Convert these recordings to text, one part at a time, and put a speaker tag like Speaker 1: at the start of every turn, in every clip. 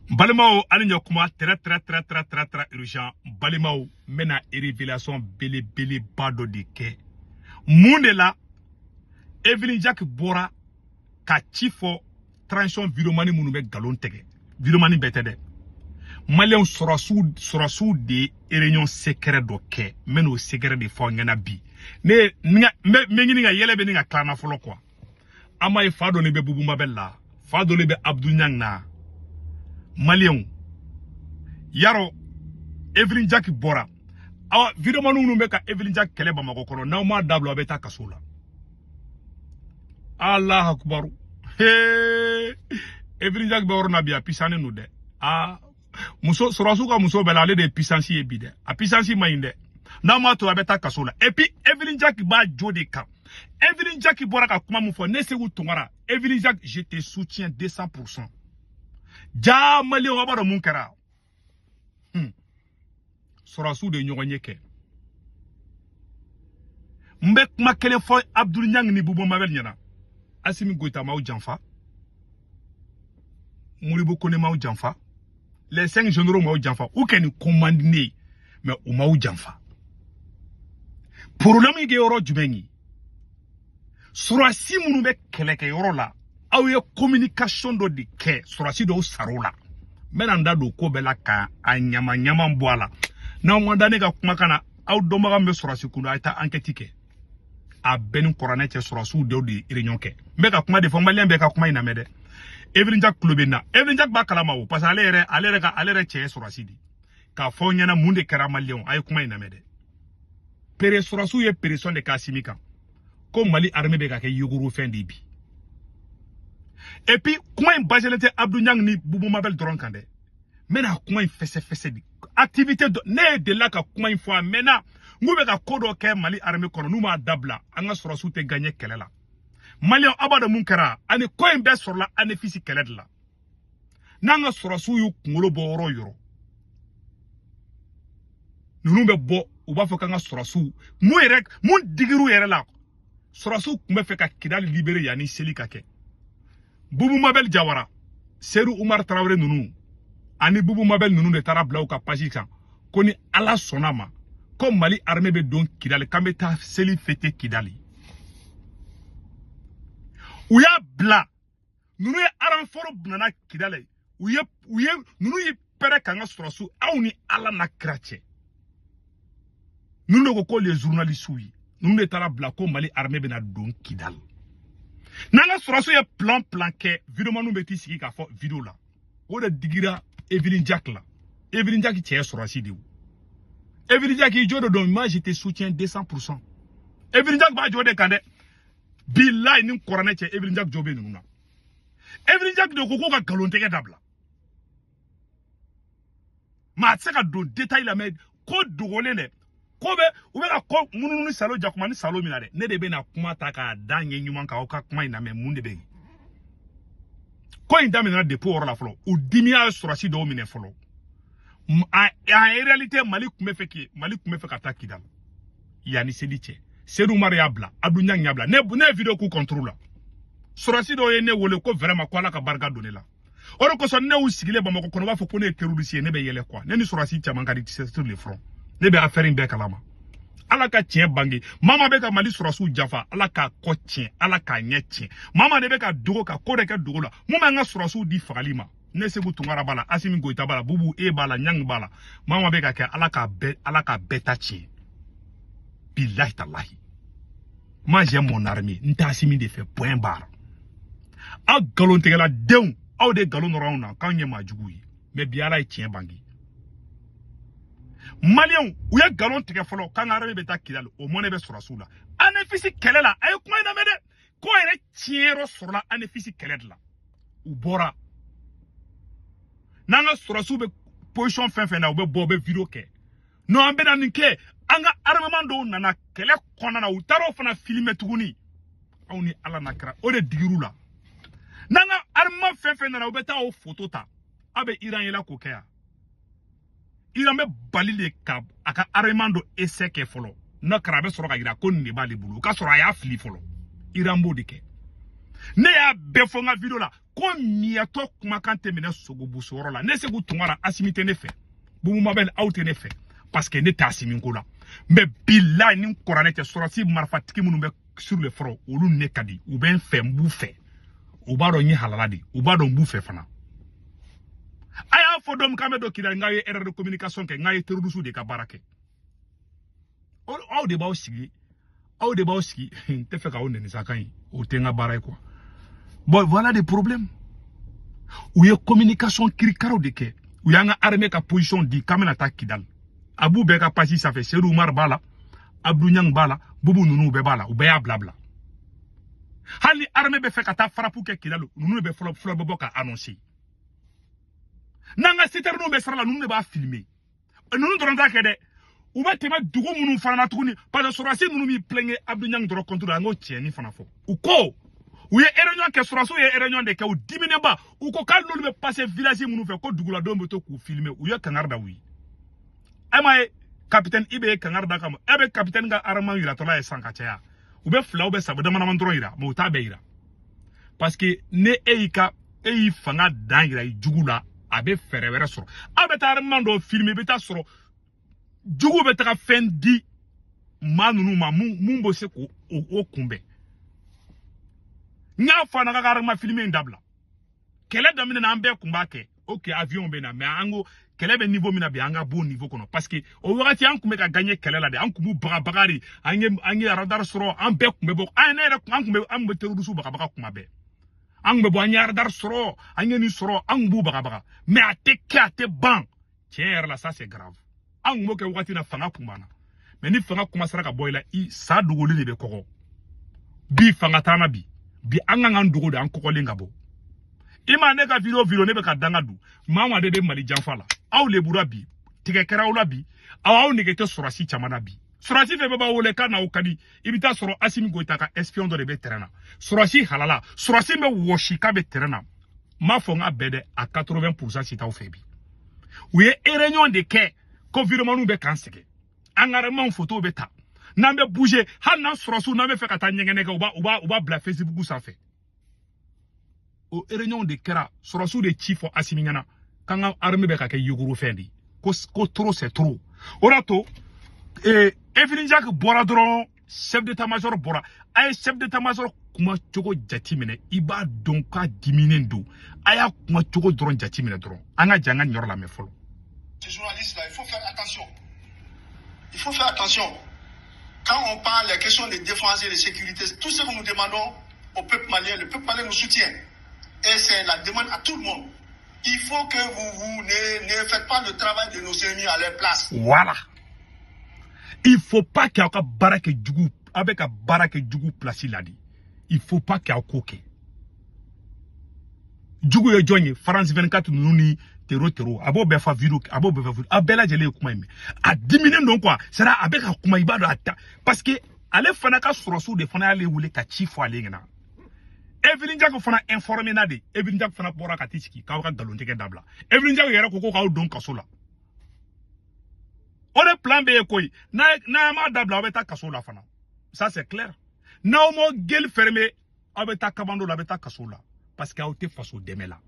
Speaker 1: Balimaw, ani ɲɔkuma, très très très très très très urgent. Balimaw, n bɛna révélation belebeleba dɔ de kɛ. Mun de la Evelyne Jacques bɔra ka ci fɔ transition vidéoman minnu bɛ nkalon tigɛ? Vidéoman bɛɛ tɛ dɛ, maliyɛnw. Sɔrɔsiw de ye réunion secret dɔ kɛ. N bɛ n'o secret de fɔ aw ɲɛna bi. Ne n bɛ ɲini ka yɛlɛ bɛ ni ka tila n na fɔlɔ quoi. An b'a ye, fa dɔ de bɛ Bubu Mabel la, fa dɔ de bɛ Abdou Niang na. Maliyɛnw, yarɔ Evelyne Jacques bɔra. Awa, vidéoman minnu bɛ ka Evelyne Jacques kɛlɛ Bamakɔ kɔnɔ, n'aw m'a dabila, aw bɛ taa kaso la. Allah akubaru! Hee, Evelyne Jacques bɛ yɔrɔ na bi, a puissant don dɛ. Aa, muso sɔrɔsiw ka muso bɛɛ la, ale de ye puissance ye bi dɛ. A puissance man ɲi dɛ. N'aw m'a to, a bɛ taa kaso la. Et puis Evelyne Jacques b'a jo de kan. Evelyne Jacques bɔra ka kuma min fɔ, ne Sekou Tounkara, Evelyne Jacques, je te soutiens 200%. Jaa, maliyɛnw, aw b'a dɔn mun kɛra? Sɔrɔsiw de ye ɲɔgɔn ye kɛ. N bɛ kuma kelen fɔ Abdoul Niang ni Bubu Mabel ɲɛna. Assimi Goïta m'aw janfa, Modibo Kone m'aw janfa, les cinq généraux m'aw janfa. U kɛ nin commande ne ye, mais u m'aw janfa. Problème kɛ yɔrɔ jumɛn ye? Sɔrɔsi minnu bɛ kɛlɛkɛyɔrɔ la, aw ye communication dɔ de kɛ, sɔrɔsi dɔw sar'o la. N bɛna n da don ko bɛɛ la ka a ɲama ɲama bɔ a la. N'aw ma da ne ka kumakan na, aw dɔnbaga min bɛ sɔrɔsi kun, a ye taa enquête kɛ. A bɛɛ ni kuranɛ cɛ, sɔrɔsiw dɔw de ye réunion kɛ. N bɛ ka kuma de fɔ, maliyɛn bɛɛ ka kuma in lamɛn dɛ. Evelyne Jacques tulo bɛ n na. Evelyne Jacques b'a kalama o, parce que ale yɛrɛ cɛ ye sɔrɔsi de. K'a fɔ aw ɲɛna mun de kɛra, maliyɛnw, a ye kuma in lamɛn dɛ. Pere sɔrɔsiw ye pression de k'a Assimi kan ko Mali armée bɛ ka kɛ yogorofɛn de ye bi. Et puis kuma in baselen tɛ Abdou Niang ni Bubu Mabel dɔrɔn kan dɛ. N bɛna kuma in fɛsɛfɛsɛ de. Activité dɔ, ne ye delila ka kuma in fɔ a mɛnna. N k'u bɛ ka ko dɔ kɛ Mali armée kɔnɔ, n'u m'a dabila, an ka sɔrɔsiw tɛ gagner kɛlɛ la. Maliyɛn, aw b'a dɔn mun kɛra? Ani ko in bɛɛ sɔrɔla Anefisi kɛlɛ de la. N'an ka sɔrɔsiw y'u kunkolo bɔ yɔrɔ o yɔrɔ, ninnu bɛ bɔ, u b'a fɔ k'an ka sɔrɔsiw mun yɛrɛ, mun digir'u yɛrɛ la. Sɔrɔsiw tun bɛ fɛ ka Kidali libérer yanni seli ka kɛ. Bubu Mabel Jawara, Seydou Umar Tarawele ninnu ani Bubu Mabel ninnu de taara bila u ka page kan ko ni Ala sɔnna ma, ko Mali armée bɛ don Kidali, k'an bɛ taa seli fêter Kidali. U y'a bila, ninnu ye renfort nana Kidali. U ye ninnu ye pɛrɛ k'an ka sɔrɔsiw. Aw ni Ala na kira cɛ, ninnu de ko ko les journalistes ye, ninnu de taara bila ko Mali armée bɛna don Kidali. N'an ka sɔrɔsiw ye plan plan kɛ, vidéomanw bɛ t'i sigi k'a fɔ vidéo la. O de digira Evelyne Jacques la. Evelyne Jacques cɛ ye sɔrɔsi de ye. Evelyne Jacques, i jo de don. Moi, je te soutiens 200%. Evelyne Jacques b'a jɔ de kan dɛ. Bilayi, ni kuranɛ cɛ, Evelyne Jacques jo bɛ ninnu na. Evelyne Jacques de ko k'u ka nkalon tɛgɛ dabila. Maa tɛ se ka don détail la, mais ko dogolen dɛ, ko bɛ u bɛ ka ko munumunu ni salo jakuma ni salo min na dɛ. Ne de bɛ na kuma ta k'a da ɲɛ ɲuman kan, aw ka kuma in lamɛn. Mun de bɛ yen? Ko in daminɛna depuis o yɔrɔ la fɔlɔ. U dimiya ye sɔrɔsi dɔw minɛ fɔlɔ. En réalité, Mali tun bɛ fɛ ka taa Kidali yanni seli cɛ. Seydou Umar y'a bila, Abdou Niang y'a bila. Ne ye vidéo k'u contre la. Sɔrɔsi dɔw ye ne wele ko vraiment, ko Ala ka barika don ne la. O de kosɔn ne y'u sigilen Bamakɔ kɔnɔ, u b'a fɔ ko ne ye terroriste ye. Ne bɛ yɛlɛ quoi. Ne ni sɔrɔsi caman ka di sur le front. Ne bɛ affaire in bɛɛ kalama. Ala ka tiɲɛ bange. Mama bɛ ka Mali sɔrɔsiw janfa, Ala k'a kɔ tiɲɛ, Ala k'a ɲɛ tiɲɛ. Mama de bɛ ka dogo ka ko de kɛ dogo la. Mun b'an ka sɔrɔsiw di fagali ma? Ne Sekou Tounkara b'a la, Assimi Goïta b'a la, Bubu e b'a la, Ɲangi b'a la. Mama bɛ ka kɛ, Ala k'a bɛɛ ta tiɲɛ. Bilahi talahi, moi j'aime mon armée. N tɛ Assimi de fɛ, point barre. Aw nkalontigɛla denw, aw de nkalon nɔrɔ anw na k'anw ye maa jugu ye, mais bi Ala ye tiɲɛ bange. Maliyɛnw, u ye nkalon tigɛ fɔlɔ k'an ka armée bɛ taa Kidali. O mɔnɛ bɛ sɔrɔsiw la Anefisi kɛlɛ la. A ye kuma in lamɛn dɛ. Ko yɛrɛ tiɲɛ yɔrɔ sɔrɔla Anefisi kɛlɛ de la. U bɔra n'an ka sɔrɔsiw bɛ position fɛn fɛn na, u bɛ bɔ, u bɛ vidéo kɛ. Non, an bɛna nin kɛ. An ka armement dɔw nana kɛlɛ kɔnɔna na, u taara o fana filmer tuguni. Aw ni Ala na kɛra, o de digir'u la. N'an ka armement fɛn fɛn nana, u bɛ taa o photo ta. Aw bɛ Iran yɛlɛ k'o kɛ yan. Iran bɛ bali de ka a ka armement dɔ essai kɛ fɔlɔ. N'a kɛra, a bɛ sɔrɔ ka yira ko nin de b'ale bolo, o ka sɔrɔ a y'a fili fɔlɔ. Iran b'o de kɛ. Ne y'a bɛɛ fɔ n ka vidéo la ko miyɛtɔ kumakan tɛ minɛ sogobusoyɔrɔ la. Ne Seku Tunkara, Asimi tɛ ne fɛ, Bubu Mabɛl aw tɛ ne fɛ, parce que ne tɛ Asimi ko la. Mais bilahi, ni kuranɛ tɛ, sɔrɔsi marifatigi minnu bɛ sur le front, olu ne ka di, u bɛ n fɛ, n b'u fɛ, u b'a dɔn n ye halala de, u b'a dɔn n b'u fɛ fana. A y'a fɔ don min k'an bɛ don Kidali, n k'a ye erreur de communication kɛ, n k'a ye terroriste de ka baara kɛ. Aw de b'aw sigi, aw de b'aw sigi, n tɛ fɛ k'aw nɛni sa, ka ɲi, o tɛ n ka baara ye quoi. Bon, voilà des problèmes. U ye communication kirikaraw de kɛ. U y'an ka armée ka position di k'an bɛna taa Kidali. A b'u bɛɛ ka page sanfɛ, Seydou Umar b'a la, Abdou Niang b'a la, Bubu ninnu bɛɛ b'a la, u bɛɛ y'a bila bila. Hali ni armée bɛ fɛ ka taa frappe kɛ Kidali, ninnu de bɛ fɔlɔ fɔlɔ bɛ bɔ ka annoncer. N'an ka citerne bɛ sira la, ninnu de b'a filmer. Ninnu dɔrɔn t'a kɛ dɛ, u bɛ tɛmɛ dugu minnu fana na tuguni, parce que sɔrɔdasi ninnu b'i plaindre Abdou Niang dɔrɔn contre la. An k'o tiɲɛni fana fɔ. U ko u ye réunion kɛ, sɔrɔdasiw ye réunion de kɛ, u diminenba. U ko k'ale n'olu bɛ passer village minnu fɛ, ko duguladenw bɛ to k'u filmer. U ye kangari da u ye. E m'a ye, capitaine IB ye kangari da kama. E bɛ capitaine ka armement yiratɔla ye san ka caya, u bɛ fila, u bɛ saba dama dama dɔrɔn yira, mais u t'a bɛɛ yira, parce que ne e y'i ka e y'i fanga dan yira i jugu la, a bɛ fɛɛrɛ wɛrɛ sɔrɔ. Aw bɛ taa armement dɔw filmer, i bɛ taa sɔrɔ jugu bɛ taga fɛn di maa ninnu ma mun bɛ se k'o o kunbɛn. N y'a fɔ a na k'a ka armement filmer in dabila. Kɛlɛ daminɛ na, an bɛɛ kun b'a kɛ, ok, avion bɛ na, mais an ko kɛlɛ bɛ niveau min na bi, an ka b'o niveau kɔnɔ, parce que o wagati an kun bɛ ka gagner kɛlɛ la de, an kun b'u bagabaga de, an ye radar sɔrɔ, an bɛɛ kun bɛ bɔ, an ne yɛrɛ an kun bɛ terroriste bagabaga kuma bɛɛ. An kun bɛ bɔ, an ye radar sɔrɔ, an ye nin sɔrɔ, an kun b'u bagabaga, mais a tɛ kɛ, a tɛ ban. Tiɲɛ yɛrɛ la, ça c'est grave. An kun b'o kɛ wagati na, fanga kun b'an na, mais ni fanga commencera ka bɔ i la, i sa dogolen de bɛ kɔgɔ. Bi fanga t'an na bi. Bi an kan k'an dogo de, an kɔgɔlen ka bɔ. I ma ne ka vidéo, ne bɛ ka danga dun maa maa de bɛ Mali janfa la. Aw lebura bi, tigɛ kɛra aw la bi, aw nege tɛ sɔrɔsi caman na bi. Sɔrɔsi fɛn fɛn b'aw wele k'a n'aw ka di, i bɛ taa sɔrɔ Asimi Goyita ka espion dɔ de bɛ terrain na. Sɔrɔsi halala, sɔrɔsi bɛ wɔsi k'a bɛ terrain na, n m'a fɔ n k'a bɛɛ dɛ, a 80% si t'aw fɛ bi. U ye réunion de kɛ ko vidéomanw bɛ k'an sɛgɛn, an ka armement photo bɛ ta, n'an bɛ bouger, hali n'an sɔrɔsiw n'an bɛ fɛ ka taa ɲɛgɛnɛ kɛ, u b'a bila Facebook sanfɛ. O réunion de kɛra, sɔrɔsiw de ci fɔ Asimi ɲɛna k'an ka armée bɛ ka kɛ yugurufɛn de ye, ko trop c'est trop. O de y'a to Evelyne Jacques bɔra dɔrɔn, chef d'état-major bɔra. A ye chef d'état-major kuma cogo jateminɛ, i b'a dɔn k'a diminen don. A y'a kuma cogo dɔrɔn jateminɛ dɔrɔn. An ka jɛ an ka nin yɔrɔ lamɛn fɔlɔ.
Speaker 2: Ces journalistes-là, il faut faire attention. Il faut faire attention. Quand on parle des questions de défense et de sécurité, tout ce que nous demandons au peuple malien, le peuple malien nous soutient. Et c'est la demande à tout le monde. Il faut que vous ne faites pas le travail de nos ennemis à leur place.
Speaker 1: Voilà, il faut pas k'aw ka baara kɛ jugu, aw bɛ ka baara kɛ jugu place la de. Il faut pas k'aw ko kɛ jugu ye. Jɔn ye? France 24 ninnu ni tero tero, a b'o bɛɛ fa vidéo, a b'o bɛɛ fa vidéo. A bɛɛ lajɛlen ye kuma in mɛn, a diminen don quoi. C'est à a bɛ ka kuma, i b'a dɔn a ta, parce que ale fana ka sɔrɔsiw de fana y'ale wele ka ci fɔ ale ɲɛna. Evelyne Jacques fana informé na de. Evelyne Jacques fana bɔra ka t'i sigi k'aw ka nkalontigɛ dabila. Evelyne Jacques yɛrɛ ko k'aw don kaso la. O de plan bɛ ye koyi. N'a m'a dabila, aw bɛ taa kaso la fana, ça c'est clair. N'aw m'o gueule fermer, aw bɛ taa kabando la, aw bɛ taa kaso la, parce que aw tɛ faso dɛmɛ la.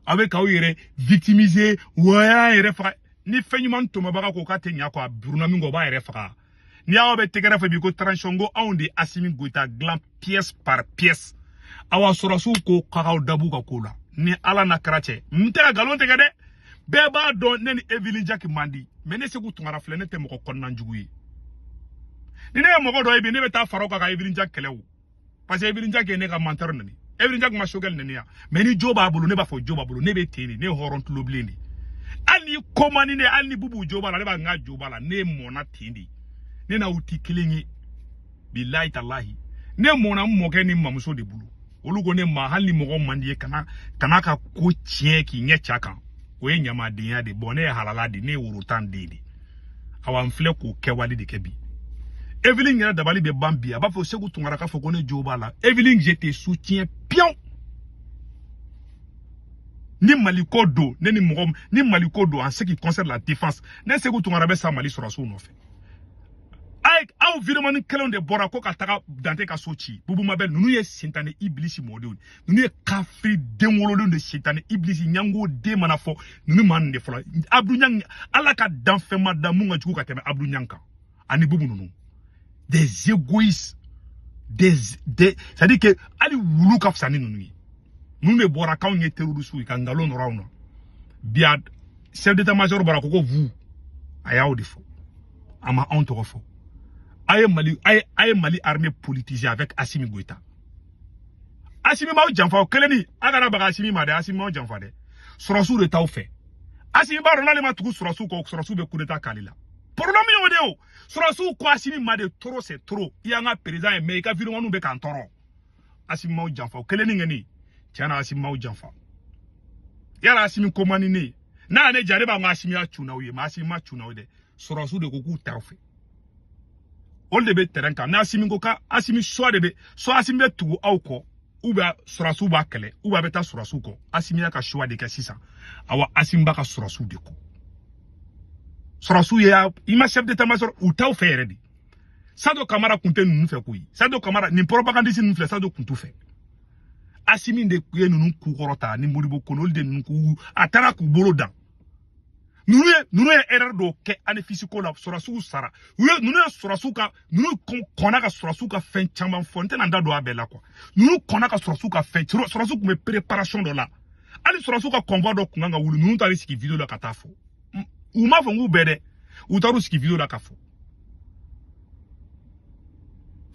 Speaker 1: Aw bɛ k'aw yɛrɛ victimiser wa y'an yɛrɛ faga. Ni fɛn ɲuman tɔmɔbaga ko k'a tɛ ɲa kɔ, a buruna min kɔ, o b'a yɛrɛ faga. Ni y'aw bɛ tɛgɛrɛ fɛ bi ko transition, ko anw de Asimi Goyita dilan pièce par pièce. Awa, sɔrɔsiw ko k'aw dabu ka ko la ni Ala n'a kɛra cɛ. N tɛ ka nkalon tigɛ dɛ, bɛɛ b'a dɔn ne ni Evelyne Jacques man di, mais ne Seku Tunkara filɛ, ne tɛ mɔgɔ kɔnɔna jugu ye. Ni ne ye mɔgɔ dɔ ye bi, ne bɛ taa fara o kan ka Evelyne Jacques kɛlɛ o, parce que Evelyne Jacques ye ne ka mentor neni, Evelyne Jacques ma Choguel neni yan, mais ni jo b'a bolo, ne b'a fɔ jo b'a bolo, ne bɛ ten de. Ne ye hɔrɔn tulobilen de. Hali ni ko man di ne, hali ni Bubu jo b'a la, ne b'a n ka jo b'a la. Ne mɔnna ten de, ne n'aw ti kelen ye, bilahi talahi. Ne mɔnna n mɔkɛ ni mamuso de bolo. Olu ko ne ma, hali ni mɔgɔ man di ye, kana ka ko tiɲɛ k'i ɲɛ ca kan, o ye ɲamadenya de. Bɔn, ne ye halala de, ne ye worotan den de. Awa, n filɛ k'o kɛwale de kɛ bi. Evelyne yɛrɛ dabali bɛ ban bi, a b'a fɔ Seku Tunkara k'a fɔ ko ne jo b'a la. Evelyne, je te soutiens pion. Ni Mali ko don, ne ni mɔgɔ ni Mali ko don, en ce qui concerne la défense, ne Seku Tunkara bɛ sa Mali sɔrɔsiw nɔfɛ. Ayi, aw Aw vidéoman kelenw de bɔra ko ka taga Dante ka so ci. Bubu Mabel, ninnu ye sentane ibilisi mɔdenw, ninnu ye kafiri den wololenw de, sentane ibilisi ɲango den mana fɔ ninnu maa ninnu de fɔlɔ. Abdou Niang, Ala ka danfɛn ma da mun ka jugu ka tɛmɛ Abdou Niang kan ani Bubu ninnu, des égoïstes, des c'est à dire que hali wulu ka fisa ni ninnu ye. Ninnu de bɔra k'anw ye terroristes ye ka nkalon nɔrɔ anw na. Bi a chef d'état-major bɔra ko vous a y'aw de fɔ, a ma anw tɔgɔ fɔ. A ye Mali, a ye Mali armée politisée avec Assimi Goïta. Assimi m'aw janfa o kelen ni a kana baga Assimi ma dɛ. Assimi m'aw janfa dɛ, sɔrɔsiw de t'aw fɛ. Assimi b'a dɔn n'ale ma tugu sɔrɔsiw kɔ, sɔrɔsiw bɛ coup d'état k'ale la. Problème y'o de ye o. Sɔrɔsiw ko Assimi ma de, trop c'est trop, i y'an ka président ye, mais i ka vidéomanw bɛ k'an tɔɔrɔ. Assimi m'aw janfa o kelen ni ŋani tiɲɛ na, Assimi m'aw janfa. Yala Assimi ko man di ne ye, n'a ye ne diya ne b'a fɔ ko Assimi y'a cun n'aw ye, mais Assimi ma cun n'aw ye dɛ. Sɔrɔsiw de ko k'u t'aw fɛ, olu de bɛ terrain kan. N'Assimi ko ka Assimi choix de bɛ, soit Assimi bɛ tugu aw kɔ, ou bien sɔrɔsiw b'a kɛlɛ, ou bien a bɛ taa sɔrɔsiw kɔ. Assimi y'a ka choix de kɛ sisan. Awa, Assimi b'a ka sɔrɔsiw de kɔ. Sɔrɔsiw ye i ma chef d'état-major u t'aw fɛ yɛrɛ de. Sadio Kamara kun tɛ ninnu fɛ koyi. Sadio Kamara nin propagandiste ninnu filɛ, Sadio kun t'u fɛ. Assimi de ye ninnu kukɔrɔ ta ni Modibo Kone, olu de ninnu k'u a taara k'u bolo dan. Ninnu ye erreur dɔw kɛ anefisi ko la, sɔrɔsiw sara u ye. Ninnu ye sɔrɔsiw ka, ninnu kɔnna ka sɔrɔsiw ka fɛn caman fɔ, n tɛna n da don a bɛɛ la quoi. Ninnu kɔnna ka sɔrɔsiw ka fɛn, sɔrɔsiw tun bɛ préparation dɔ la, hali sɔrɔsiw ka convoi dɔ kun kan ka wuli, ninnu taara sigi vidéo la ka taa fɔ. U m'a fɔ n k'u bɛɛ dɛ, u taar'u sigi vidéo la ka fɔ.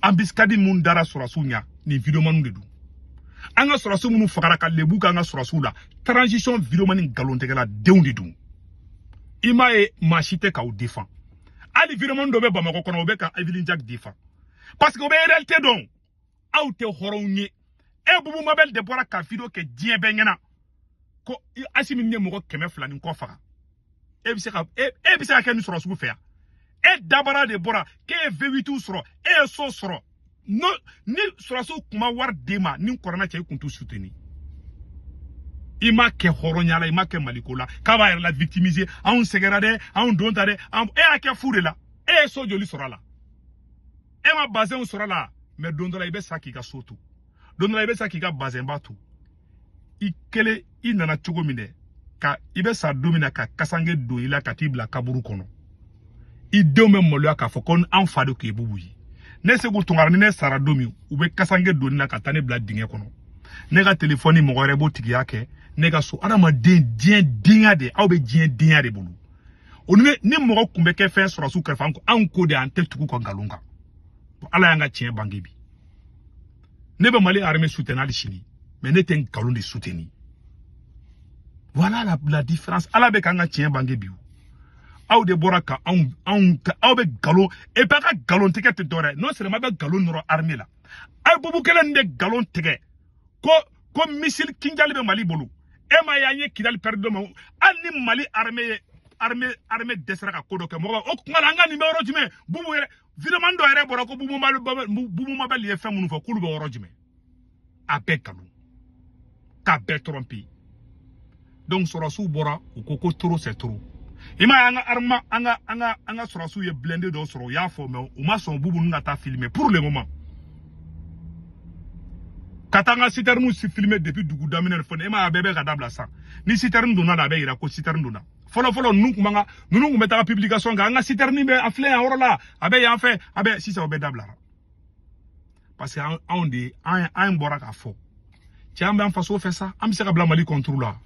Speaker 1: Embuscade mun dara sɔrɔsiw ɲɛ, nin vidéomanw de don. An ka sɔrɔsiw minnu fagara ka lebu k'an ka sɔrɔsiw la, transition vidéoman nkalontigɛla denw de don. I m'a ye, maa si tɛ k'aw défend. Hali vidéoman dɔ bɛ Bamakɔ kɔnɔ, o bɛ ka Evelyne Jack défend parce que o bɛ réalité dɔn. Aw tɛ hɔrɔnw ye. E Bubu Mabel de bɔra ka vidéo kɛ diɲɛ bɛɛ ɲɛna ko Assimi ye mɔgɔ 200 ni kɔ faga. E bɛ se ka e bɛ se ka kɛ nin sɔrɔsiw fɛ yan? E dabara de bɔra k'e ye V8 sɔrɔ, e ye so sɔrɔ. No ni sɔrɔsiw kun ma wari d'e ma ni kɔrɔna cɛ, i kun t'u soutenir. I ma kɛ hɔrɔnya la, i ma kɛ maliko la k'a b'a yɛrɛ la victimiser. Anw sɛgɛnna dɛ, anw don ta dɛ, e y'a kɛ fu de la. E ye so joli sɔrɔ a la? E ma bazɛnw sɔrɔ a la. Mais don dɔ la i bɛ sa k'i ka so to, don dɔ la i bɛ sa k'i ka bazɛnba to. I kelen i nana cogo min dɛ, ka i bɛ sa don min na ka kasange don i la ka t'i bila kaburu kɔnɔ, i denw bɛ maloya k'a fɔ ko an fa de tun ye Bubu ye. Ne Segu Tunkara, ni ne sara don min, u bɛ kasange don ne la ka taa ne bila dingɛ kɔnɔ. Ne ka telefɔni mɔgɔ wɛrɛ b'o tigiya kɛ ne ka so. Adamaden diɲɛ denya de, aw bɛ diɲɛ denya de bolo. O ni ni mɔgɔ kun bɛ kɛ fɛn sɔrɔsiw kɛrɛfɛ, anw ko de an tɛ tugu ka nkalon kan. Ala y'an ka tiɲɛ bange bi. Ne bɛ Mali armée soutenir hali sini, mais ne tɛ nkalon de soutenir. Voilà la différence. Ala bɛ k'an ka tiɲɛ bange bi. Aw de bɔra ka anw aw bɛ nkalon, et puis a ka nkalon tigɛ tɛ dɔwɛrɛ, non seulement a bɛ nkalon nɔrɔ armée la, a ye Bubu kelen de nkalon tigɛ ko missile Kinjali bɛ Mali bolo. E ma ye an ye Kidali perdu ma, hali ni Mali armée ye armée dɛsɛra ka ko dɔ kɛ mɔgɔ o kuma la, an ka nin bɛ yɔrɔ jumɛn? Bubu yɛrɛ vidéoman dɔ yɛrɛ bɔra ko Bubu Mabel ye fɛn minnu fɔ k'olu bɛ yɔrɔ jumɛn? A bɛɛ nkalon, k'a bɛɛ tromper. Donc sɔrɔsiw bɔra, u ko trop c'est trop. I m'a ye, an ka arma an ka sɔrɔsiw ye blindé dɔw sɔrɔ, u y'a fɔ, mais u ma sɔn Bubu ninnu ka taa filmer pour le moment, ka taa an ka citerne si filmer depuis dugu daminɛ ni fɛn. E m'a ye, a bɛɛ bɛ ka dabila sisan. Ni citerne donna la, a bɛ yira ko citerne donna. Fɔlɔ fɔlɔ, ninnu kun b'an ka, ninnu kun bɛ taga publication kɛ, an ka citerne bɛ a filɛ yan yɔrɔ la, a bɛ yan fɛ, a bɛ sisan o bɛɛ dabilara parce que anw de an bɔra k'a fɔ cɛ, an bɛ an faso fɛ sa, an bɛ se ka bila Mali contre la.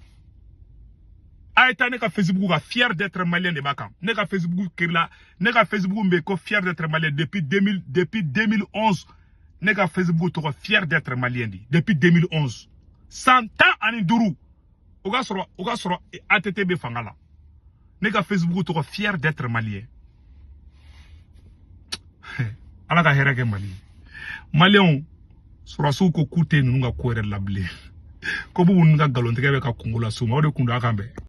Speaker 1: A ye taa ne ka Facebook kan, fier d'être malien de b'a kan. Ne ka Facebook kirila, ne ka Facebook bɛ ko fier d'être malien depuis 2000, depuis 2011. Ne ka Facebook tɔgɔ fier d'être malien de depuis 2011, san 15, o ka sɔrɔ ATT bɛ fanga la. Ne ka Facebook tɔgɔ fier d'être malien. Ala ka hɛrɛ kɛ Mali ye. Maliyɛnw, sɔrɔsiw ko k'u tɛ ninnu ka ko yɛrɛ la bilen, ko Bubu ninnu ka nkalontigɛ bɛ ka kungo las'u ma. O de kun don a kan bɛn.